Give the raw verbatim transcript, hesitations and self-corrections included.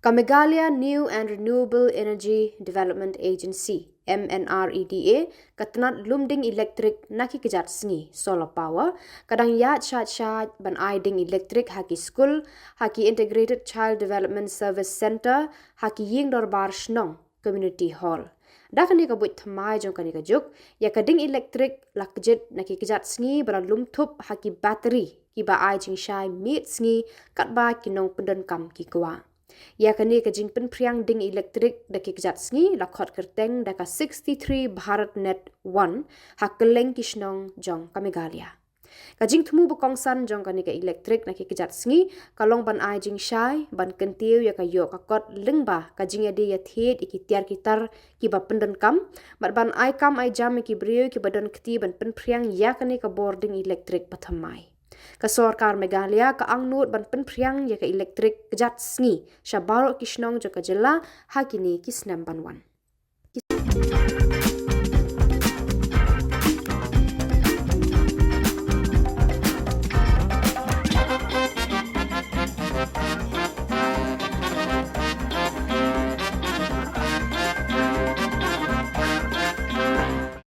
Ka Meghalaya New and Renewable Energy Development Agency, M N R E D A, ka tnat lum ding elektrik na ki kjat sngi, solar power, ka dang ïaid shad shad ban ai ding elektrik ha ki skul, ha ki Integrated Child Development Service Centre, ha ki ïing dorbar shnong, Community Hall. Da kane ka buit thymmai jong kane ka juk, ïa ka ding elektrik la kjit na ki kjat sngi ba la lum thup ha ki battery, kiba ai jingshai miet sngi, katba ki nongpyndonkam ki kwah. Ïa kane ka jingpynphriang ding elektrik da ki kjat sngi la khot kyrteng da ka sixty-three BharatNet One, ha kylleng ki shnong jong ka Meghalaya. Ka jingthmu ba kongsan jong kane ka elektrik na ki kjat sngi, ka long ban ai jingshai, ban kyntiew ïa ka ïoh ka kot lyngba ka jingïadie ïathied ïa ki tiar ki tar kiba pyndonkam, bad ban ai kam ai jam ïa ki briew kiba don kti ban pynphriang ïa kane ka bor ding elektrik ba thymmai. Ka sorkar Meghalaya ka angnud ban pynphriang ïa ka elektrik kjat sngi sha baroh ki shnong jong ka jylla ha kine ki snem ban wan.